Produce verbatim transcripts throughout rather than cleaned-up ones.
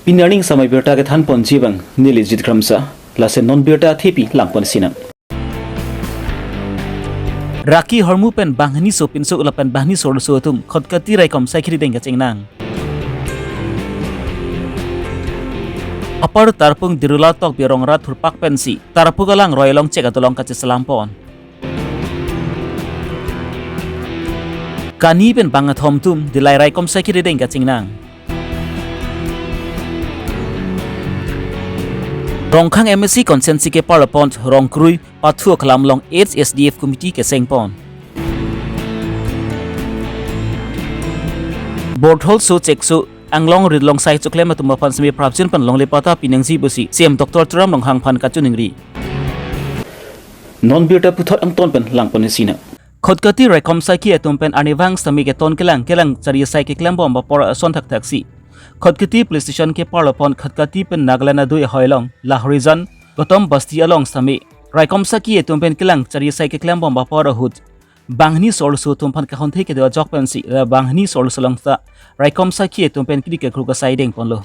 Pini arni samai birta kethan ponji abang neli Jit Kramsa, lasi non birta thepi langpon sinang. Rakhi hormu pen banghini so pinso lapen banghini so arloso atum Khatkhati raikom saikiri deng kachingnang. Upper Tarapung Dirula Tokbi arong arat thurpak pensi Tarapung alangroi along chek adolong kacheselam pon. Kani pen bangkethom atum Dillai raikom saikiri deng kachingnang. Rongkhang M A C constituency keparlo pon Rongkrui Pathu Aklam along H S D F committee keseng pon. Borthol so chek so anglong rit along sai choklem atum aphan semi prapjin pen longle patta pinangji pusi C M Doctor Tuliram Ronghang aphan kachiningri. Non birta puthot angton pen langpon sinang. Khatkhati raikom saikiri atum pen arnivang sitame keton kelang kelang chari sai keklem bom apor ason thakthak si Khatkhati police station keparlo pon Khatkhati pen Nagaland adui ahoi along Lahorijan Gautam Basti along sitame raikom saikiri atum pen kelang chari sai keklem bom apor ahut banghini so arloso atum aphan kahonthe kedo ajok pensi la banghini so arloso along ta raikom saikiri atum pen kiri kekruk asai deng ponlo.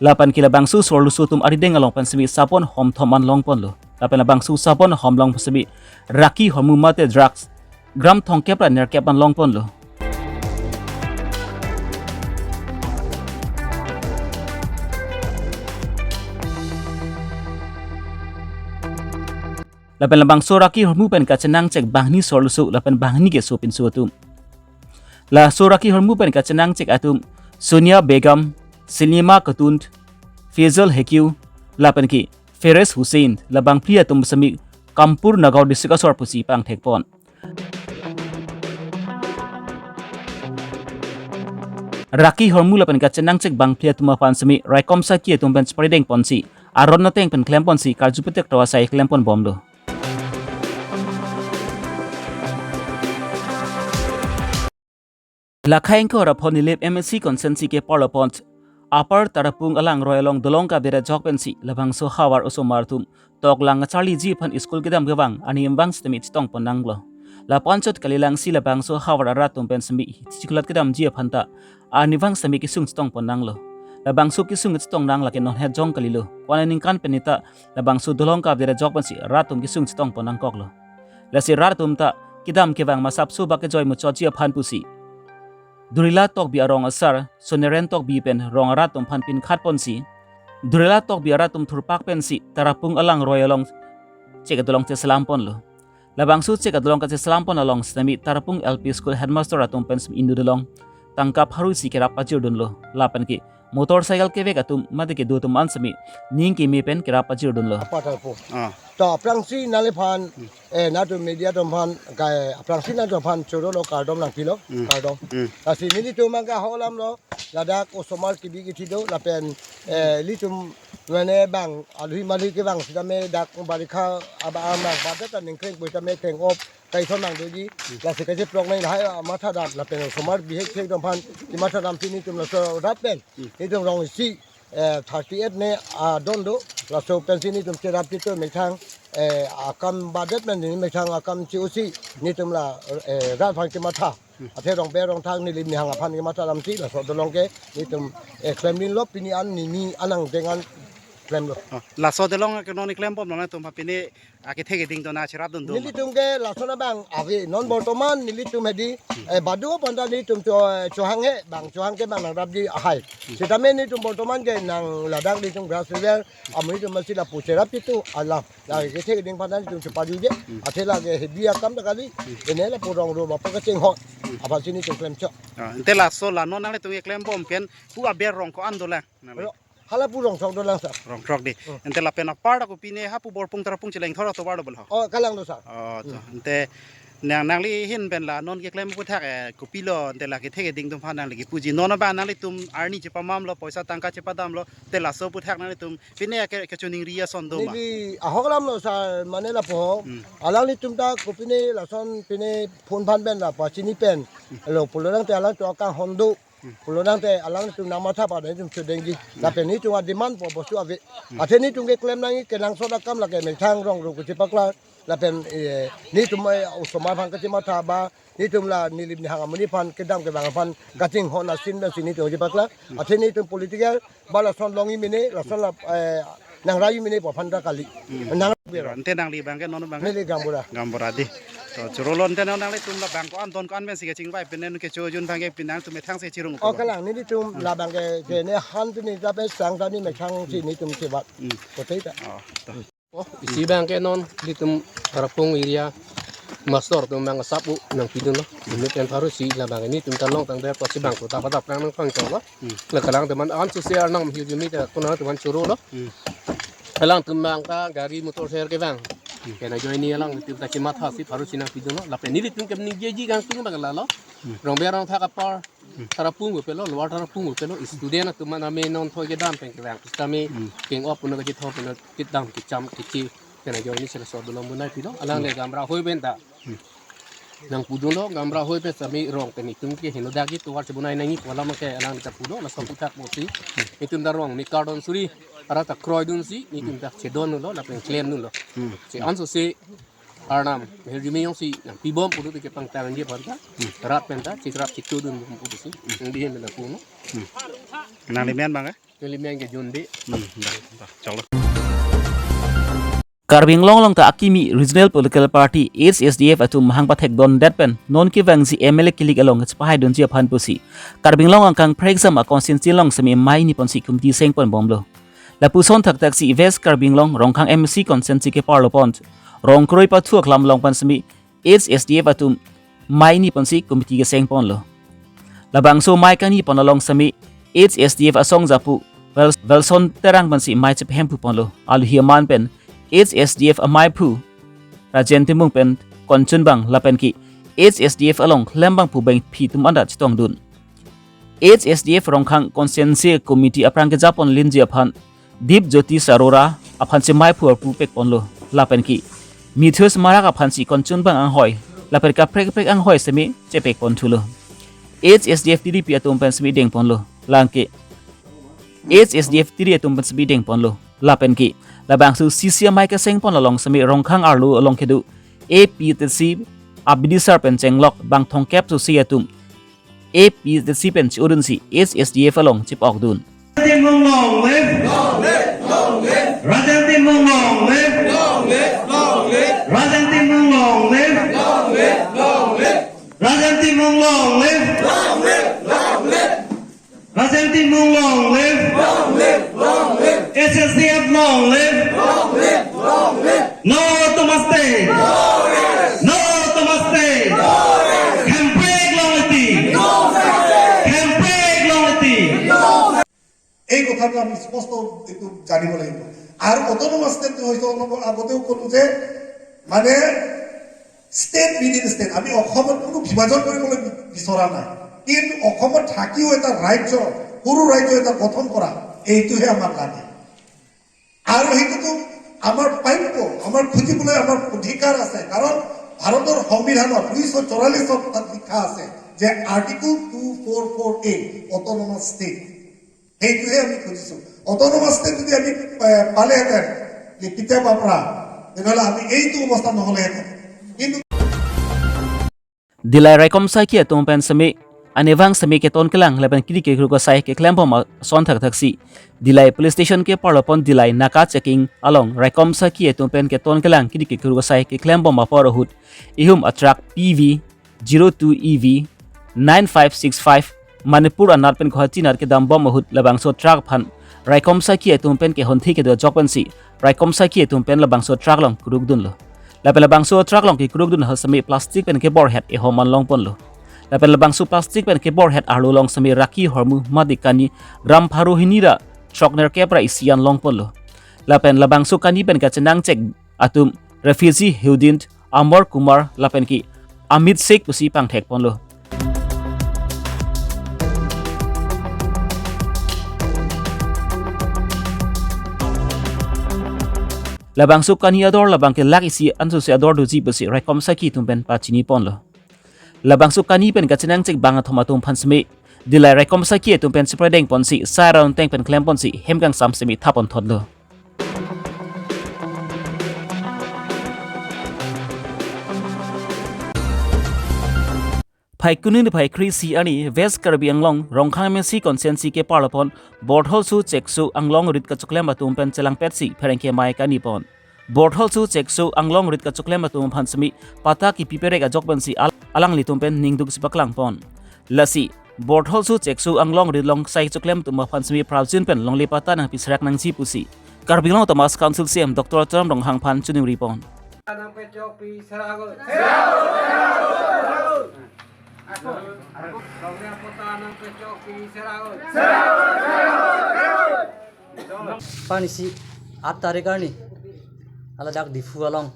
Lapen ke labangso so arloso atum arideng along pen semi sabon hom thom an long ponlo. Lapen labangso sabon hom long semi rakhi hormu mate drugs gram thomkep ra nerkep an long ponlo. Lapen labangso rakhi hormu pen kachenang chek banghini so arloso lapen banghini ke so pinso atum. Laso rakhi hormu pen kachenang chek atum Sonia Begum, Silima Khatun, Faisal Haque, lapen ke Feroz Hussain, labang phli atum semi Kampur Nagaon district asor pusi pangthek pon. Rakhi hormu lapen kachenang chek bang phli atum aphan semi raikom saikiri atum pen chepari deng ponsi aron ateng pen klem ponsi karju petek tawa sai klem pon bomlo. Lakhai ingkoi ra pho Nilip M A C constituency keparlo pon Upper Tarapung alangroi along dolong kavir ajok pensi labangso havar osomar atum toklang kacharliji aphan school kedam kevang arnivang sitame chetong pon nanglo. Lapu anchot kalilang si labangso havar arat atum pen semi chiklat kedamji aphan ta arnivang sitame kesung chetong pon nanglo. Labangso kesung chetong nang lake non het jong kalilo. Ko-an aningkan pen neta labangso dolong kavir ajok pensi rat atum kesung chetong pon nangkoklo. Lasi rat atum ta kedam kevang masapso bak kejoi muchotji aphan pusi Durila Tokbi arong asar Soneren Tokbi pen rong arat atum aphan pinkhat ponsi Durila Tokbi arat atum thurpak pensi Tarapung alangroi along chek adolong cheselam ponlo. Labangso chek adolong kacheselam pon along sitame Tarapung L P school headmaster atum pen semi inut along tangka pharo isi kerap pajirdunlo. Lapen ke motorcycle kevek atum mate kedo atum an semi ning keme pen kerap pajirdunlo. Apa Tarapung? Ah. To aphrangsi nangliphan, eh, nangtum media atum aphan, kai aphrangsi nangtum aphan choro lo kardom nangpilo, Hmm. kardom. Hmm. Lasi nelitum angka holamlo, ladak osomar kebi kethe do, lapen, eh, ilitum mane bang, alui malui kevang sitame dak barikha aba amang badet ta ningkreng pui tame kreng op, kaithon nangdoji, lasi kacheprok nang lahai matha dam, lapen osomar bihek thek atum aphan, kematha dam si nelitum laso rat pen, Hmm. nelitum rong isi, eh, thirty eight ne, ah, don do, laso pensi nelitum cherap kito methang, eh, akam badet pen neli methang akam si usi, nelitum la, eh, rat aphan kematha. Hmm. Athe rong pe rong thang neli mehang aphan kematha dam si, laso dolong ke, nelitum, eh, klemlinlo pini an nini anang dengan klemlo. Oh, laso dolong ke non klem bom nangtum pini akethe keding dona cherap dun do. Nelitum ke lason abang ave non bortoman nelitum hedi, eh, badu aphan ta nelitum cho-, chohang he bang chohang ke bang nangrapji ahai. Sitame nelitum bortoman ke nang ladak nelitum grass level amu nelitum masi lapu cherap itu alam. La kethe keding aphan ta nelitum chepajuje. Athe lake hedi akam ta kali. Ene lapu rong ro bapo kachinghon. Aphan si nelitum klemchok. Ah, ante laso la non nanglitum keklem bom pen pu aber rong ko-an dolang. Hala pu rong throk dolang sir. Rong throk di. Hmm. Ante lapen apar ta kopine hapu Borpung Tarapung cheleng thor atovar do bolo. Oh, kalang do sir. Oh, to. Hmm. Ante nang nangli ahin pen la non keklem aputhak, eh, kopilo ante la kethe keding atum aphan nangli kepuji. Non abang nanglitum arni chepamamlo, poisa tangka chepadamlo, ante laso aputhak nanglitum pine ke kachiningri ason do ma? Neli ahok alamlo sir, mane lapu. Hmm. Alanglitum ta kopine lason pine phone aphan pen la pachini pen. Hmm. Lo pulo lang te alang to akanghon do. Pulo nangte alanglitum nangmatha pada nelitum chedengji. Lapen nelitum ademand po bostu ave. Athe nelitum keklem nangji kenangsot akam lake methang rong ru kachepaklang. Lapen, eh, nelitum, eh, osomar aphan kachematha ba, nelitum la nilip nihang amonit aphan kedam kevang aphan kachinghon asin pensi nelitum chepaklang. Athe nelitum political ba lason longji mene, lason la, eh, nangraiji mene pu aphan ta kali. Nang Ante nangli abang ke non abang ke? Neli gaonbura. Gaonbura dei. To chorolo ante non nanglitum labang ko-an don ko-an pensi kachingvai pine non kecho jun abang ke pine nangtum methang si chirung. Oh, kalang nelitum labang ke, ke ne han tu ne ta pe sang ta ne methang si nelitum chebat. Hmm. Kote ta. Oh, to. Oh, isi abang ke non nelitum Tarapung area master atum abang asap u nangpidunlo. Unit pen pharo isi labang ke nelitum ta longtang der pusi bang ko ta padap nang nangpangchoklo. Hmm. La kalang teman an su se arnam hirjume ta konat teman chorolo. Hmm. Alangtum abang ta gari motor her kevang. Hmm. Kena ajoine alangtum ta chematha si pharo isi nangpidunlo. Lapen nelitum ke ningjeji kangtung abang lalo. Hmm. Rongber Rongthak apar. Hmm. Tarapung pelo, Lower Tarapung pelo, student atum an ame non thoi kedam pen kevang. Sitame Hmm. keng op puno kachethor puno kedam kecham kechi. Kena ajoine sera sor dulong bunai pilo. Alang le gaonbura hoi pen ta. Hmm. Nangpudunlo, gaonbura hoi pen sitame rong pen itum ke henodak ji tovar chebunai nangji pu alam ke alang ta pulo, laso aphuthak mosi. Itum ta rong ne kardom suri, arat ta kroidunsi, itum ta chedonlo, lapen klemdunlo. Hmm. Si anso si arnam hirjume jongsi nangpibom pulote kepangtangji aphan ta. Hmm. Rat pen ta, cherap chetudun bom pusi. Nangli amen ta puno. Hmm. Nangli amen abang ke? Neli amen ke John Bey. Hmm, dah, dah, chalo. Karbi Anglong along ta akimi Regional Political Party H S D F atum mahang pathekdundet pen non kevangji M L A kilik along chepahaidunji aphan pusi Karbi Anglong angkang phrekjam a constituency along sitame mei ni ponsi committee sengponbomlo. Lapuson thakthak si West Karbi Anglong Rongkhang M A C constituency keparlo pon Rongkroi Pathu aklam along pen sitame H S D F atum mei ni ponsi committee kesengponlo. Labangso mei kani pon along sitame H S D F asong japu Wel-, Welson Terang pensi mei chepahemphu ponlo. Aluhi aman pen H S D F ameiphu Rajen Timung pen konchun abang lapen ke H S D F along klem abangphu bangphi atum anta chetongdun. H S D F Rongkhang Constituency Committee aphrang kejapon linji aphan Deep Jyoti Arora aphan si meiphu arpu pekponlo lapen ke Mithius Marak aphan si konchun abang anghoi lapen kaprek kaprek anghoi sitame chepekponthulo. H S D F T D P atum pen sitame dengponlo. Alangke H S D F T D atum pen sitame dengponlo. Lapen ke labangso C C amei kesengpon along sitame Rongkhang arlo along kedo A P T C abidisar pen chenglok bang thomkep so si atum A P T C pen chi-odunsi H S D F along chip-okdun. Rajen Timung long live! Long live! Long live! Rajen Timung long live! Long live! Long live! Rajen Timung long live! Long live! Long live! Rajen Timung long live! Long live! Long live! Rajen Timung long live! Long live! Long live! H S D F long live! Long live! Long live! No Autonomous State! No rest! No Autonomous State! No rest! Hemprek long leti! No rest! Hemprek long leti! No rest! এই কথাটো আমি স্পষ্ট এইটো জানিব লাগিব। আৰু অট'নমাছ ষ্টেটটো হৈছে, অলপ আগতেও ক'লো যে, মানে, ষ্টেট উইডিন ষ্টেট, আমি অসমত কোনো বিভাজন কৰিবলৈ বি-, বিচৰা নাই, কিন্তু অসমত থাকিও এটা ৰাজ্য, সৰু ৰাজ্য এটা গঠন কৰা, এইটোহে আমাক লাগে। আৰু সেইটোতো আমাৰ প্ৰাপ্য, আমাৰ খুজিবলৈ আমাৰ অধিকাৰ আছে, কাৰণ ভাৰতৰ সংবিধানত দুইশ চৌৰাল্লিশত তাত লিখা আছে যে আৰ্টিকল টু ফ'ৰ ফ'ৰ এ, অট'নমাছ ষ্টেট, সেইটোহে আমি খুজিছো। অট'নমাছ ষ্টেট যদি আমি, এ, পালেহেঁতেন, যে কেতিয়াবা পৰা, তেনেহ'লে আমি এইটো অৱস্থা নহ'লেহেঁতেন। কিন্তু Dillai raikom saki atum pen sitame anevang sitame keton kelang lapen kiri kekruk asai keklembom ason thakthaksi Dillai police station keparlo pon Dillai naka checking along raikom saki atum pen keton kelang kiri kekruk asai keklembom apor ahut ihum a truck P V zero two E V nine five six five Manipur anat pen Guwahati anat kedambom ahut labangso truck aphan raikom saki atum pen kehonthi kedo ajok pensi raikom saki atum pen labangso truck along krukdunlo. Lapen labangso truck along kekrukdun ahut sitame plastic pen keborhet ehom an longponlo. Lapen labangso plastic pen keborhet arlo along sitame raki hormu mate kani gram pharo hini ra throknerkep ra isi an longponlo. Lapen labangso kani pen kachenangchek atum refugee Hudin, Amar Kumar lapen ke Amit Sheikh pusi pangthekponlo. Labangso kani ador labang ke lakh isi anso si ador doji pusi raikom saki atum pen pachiniponlo. Labangso kani pen kachenangchek bang athom atum aphan sitame Dilai raikom saki atum pen sipredeng ponsi, sai aron teng pen klem ponsi, hem kangsam simi thapon thotlo. Phai kunu ni phai kre-isi arni West Karbi Anglong Rongkhang M A C constituency keparlo pon Bortholso Chekso Anglong rit kachoklem atum pen chelangpetsi pherangke mai kani pon. Bortholso Chekso Anglong rit kachoklem atum aphan simi patta kipi perek ajok pensi al-, alanglitum pen ningduk si paklang pon. Lasi Bortholso Chekso Anglong rit along sai choklem atum aphan simi pralchun pen longle patta nangpi serak nangji pusi Karbi Anglong Autonomous Council C E M Doctor Tuliram Ronghang aphan choningri pon. Nang pechok pi seragut. Seragut, seragut, seragut. Longle patta nang pechok pi seragut. Seragut, seragut, seragut. Pini isi aat tarik arni, haladak Diphu along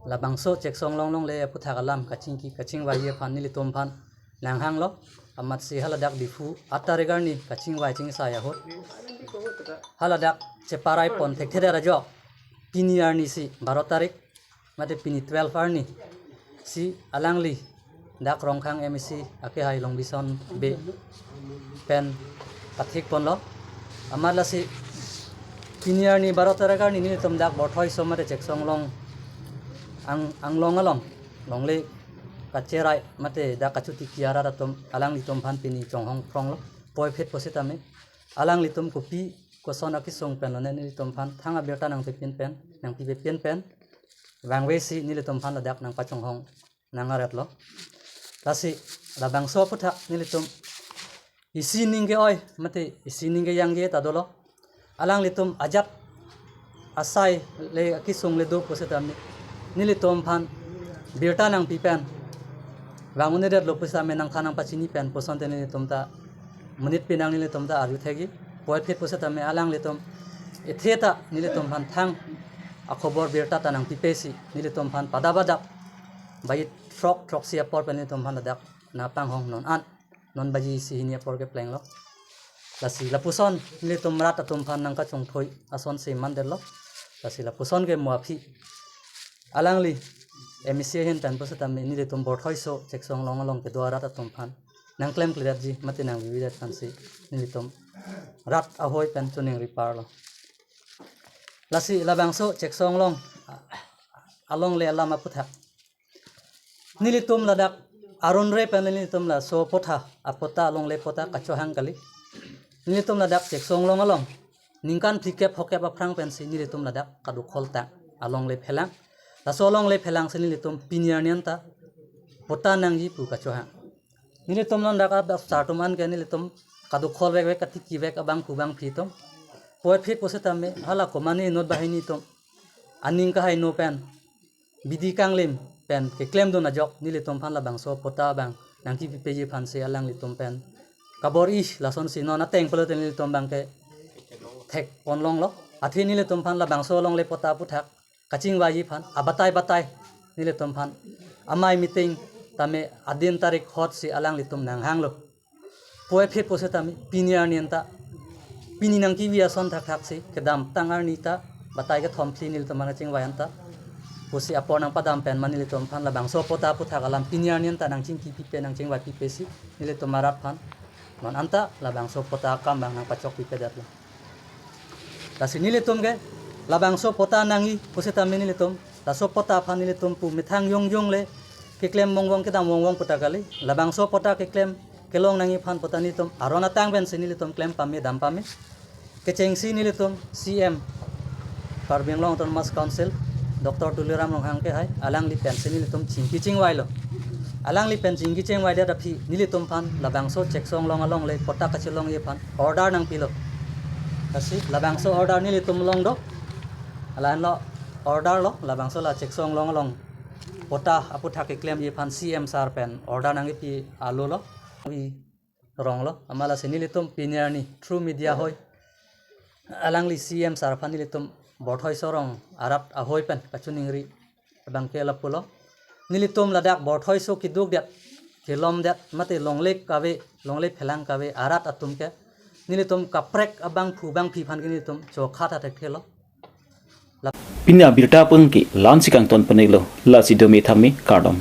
labangso Chekso Anglong alongle aputhak alam kachingki kachingvai aphan nelitum aphan nanghanglo. Amatsi haladak Diphu aat tarik arni kachingvai chingsai ahut, haladak cheparai pon thekthedet ajok, pini arnisi baro tarik, mate pini twelve arni si alangli dak Rongkhang M A C akehai Longbison Bey pen pathik ponlo. Amat lasi pini arni baro tarik arni nelitum dak Bortholso mate Chekso Anglong ang-, Anglong along longle kacherai mate dak kachotiki arat atum alanglitum aphan pini chonghong phronglo. Puvoiphit pusitame alanglitum kopi koson akesung pen lone nelitum aphan thang abirta nangpipin pen, nangpipin pen vangvesi nelitum aphan ladak nangpachonghong nangaretlo. Lasi labangso aputhak nelitum isi ning ke-oi mate isi ning keyangje ta dolo. Alanglitum ajat asai le akesung le do pusitame nelitum aphan birta nangpi pen vang-un-edetlo pusitame nangthan nangpachini pen pusonte nelitum ta monit penang nelitum ta arju thekji. Puvoiphit pusitame alanglitum ethe ta nelitum aphan thang akhobor birta ta nangpipesi nelitum aphan pada badak baji throk throksi apor pen nelitum aphan ladak nangpanghong non an non baji isi hini apor keplenglo. Lasi lapuson nelitum rat atum aphan nangkachongthui ason si mandetlo. Lasi lapuson ke mo aphi alangli M A C ahin pen pusitame nelitum Bortholso Chekso Anglong along kedo arat atum aphan nangklemkledetji mate nangvividet aphansi nelitum rat ahoi pen choningri parlo. Lasi labangso Chekso Anglong alongle alam aputhak nelitum ladak aron re pen nelitum laso patta, apatta alongle patta kachohang kali. Nelitum ladak Chekso Anglong along ningkan phlikep phokep aphrang pensi nelitum ladak kadokholtang alongle phelang. Laso alongle phelangsi nelitum pini arni anta patta nangji pu kachohang. Nelitum ladak abasar atum an ke nelitum kadokholvekvek, katikivek abangphu bangphi atum. Puvoiphit pusitame hala komane inut banghini atum aning kahaino pen bidi kanglim pen keklemdun ajok nelitum aphan labangso patta abang nangkipipeji aphansi alanglitum pen kabor-i lasonsi non ateng pulote nelitum abangke thek ponlonglo. Athe nelitum aphan labangso alongle patta aputhak kachingvaiji aphan abatai batai nelitum aphan amei meeting tame adin tarik hotsi alanglitum nanghanglo. Puvoiphit pusitame pini arni anta pini nangkevi ason thakthaksi kedamtang arni ta batai kethom phli nelitum aphan kachingvai anta pusi apor nangpadam pen ma nelitum aphan labangso patta aputhak alam pini arni anta nangchingkipipe nangchingvaipipesi nelitum arat aphan non anta labangso patta akam abang nangpachokpipedetlo. Lasi nelitum ke labangso patta nangji pusitame nelitum laso patta aphan nelitum pu methang jongjong le keklem vongvong kedam vongvong pu ta kali. Labangso patta keklem kelong nangji aphan patta nelitum aron atang pensi nelitum klem pame dam pame. Kechengsi nelitum C E M Karbi Anglong Autonomous Council Doctor Tuliram Ronghang kehai alangli pensi nelitum chingki chingvailo. Alangli pen chingki chingvaidet aphi nelitum aphan labangso Chekso Anglong alongle patta kachelongji aphan order nangpilo. Lasi labangso order nelitum along do. Alanlo order lo labangso la Chekso Anglong along patta aputhak keklemji aphan C E M sir pen order nangkipi alo lo. Wi ronglo. Amat lasi nelitum pini arni through media hoi alangli C E M sir aphan nelitum Bortholso arong arat ahoi pen kachoningri abangke lapulo. Nelitum ladak Bortholso kedukdet kelomdet mate longle kave longle phelang kave arat atum ke nelitum kaprek abangphu bangphi aphan ke nelitum chokha tha thekthelo. Pini abirta pengki la-ansi kangton penelo, lasi dome thame kardom.